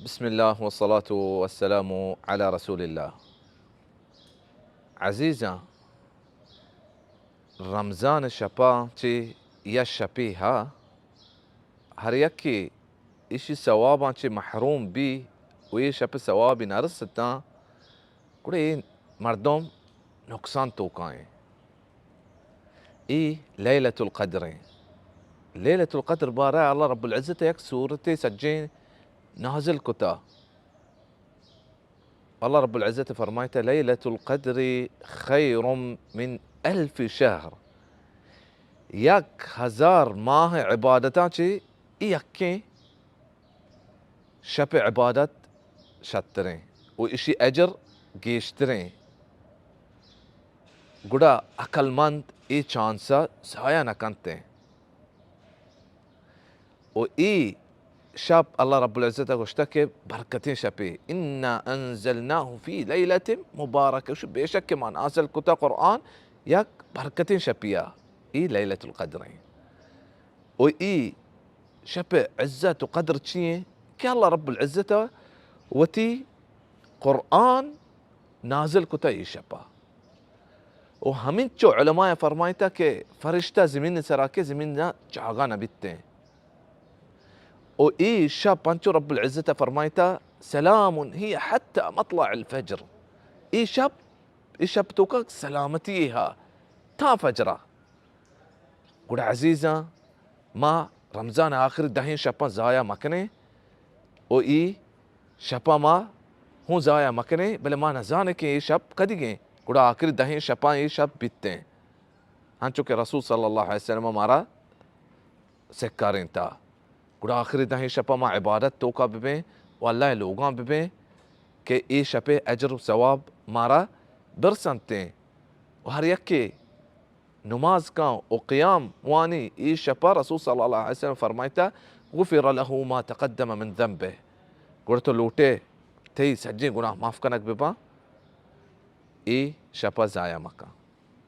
بسم اللہ والصلاة والسلام علی رسول اللہ. عزیزاں، رمضان شپاں چہ یک شپے ہا، ہر یکے ایشی ثواباں چہ محروم بی و اے شپ ثوابی نہ رستاں، گڑا اے مردم نقصان توکا ایں. اے لیلۃ القدر ایں. لیلۃ القدر بارہ اللہ رب العزت یک سورتے سجیں نازل کتا. اللہ رب العزت فرمائتا، لیلۃ القدر خیر من الف شہر. یک ہزار ماہ عبادتاں چہ اے یکیں شپ عبادت شتریں و اشی اجر گیشتریں. گڑا عقل مند اے چانس ء ضائع نہ کنت. و اے شپ اللہ رب العزت ء گوشتہ کہ برکتیں شپے، انا انزلناہ فی لیلۃ مبارکہ، بے شک کہ ما نازل کتا قرآن یک برکتیں شپیا، اے لیلۃ القدر ایں. و اے شپ عزت و قدر چی ایں کہ اللہ رب العزت ء وتی قرآن نازل کتا اے شپا. و ہمینچو علماء فرمائتا کہ فرشتہ زمین سرا کہ زمین ء چاگا نہ بیتیں. و اے شپ انچو رب العزت فرمائتا، سلام ہی حتی مطلع الفجر. اے شپ، اے شپ توکا سلامتی ہا تا فجرا. گڑا عزیزاں، ما رمضان آخری دہیں شپاں ضائع مکنیں و ای شپاں ما ہوں ضائع مکنیں، بلے ما نزانیں کہ اے شپ کدیگیں، گڑا آخری دہیں شپاں اے شپ بیتیں، ہنچو کہ رسول صلی اللہ علیہ وسلم مارا سکارینتا. گڑا آخری دہیں شپاں ما عبادت توکا ببیں و اللہ لوگاں ببیں کہ اے شپے اجر و ثواب مارا برسنتیں. و ہر یکے نماز کن و قیام وانی، اے شپا رسول صلی اللہ علیہ وسلم فرمائتا، غفر له ما تقدم من ذنبه، گڑا تو لوٹے تئی سجیں گناہ معاف کنگ بباں، اے شپا ضائع مکن.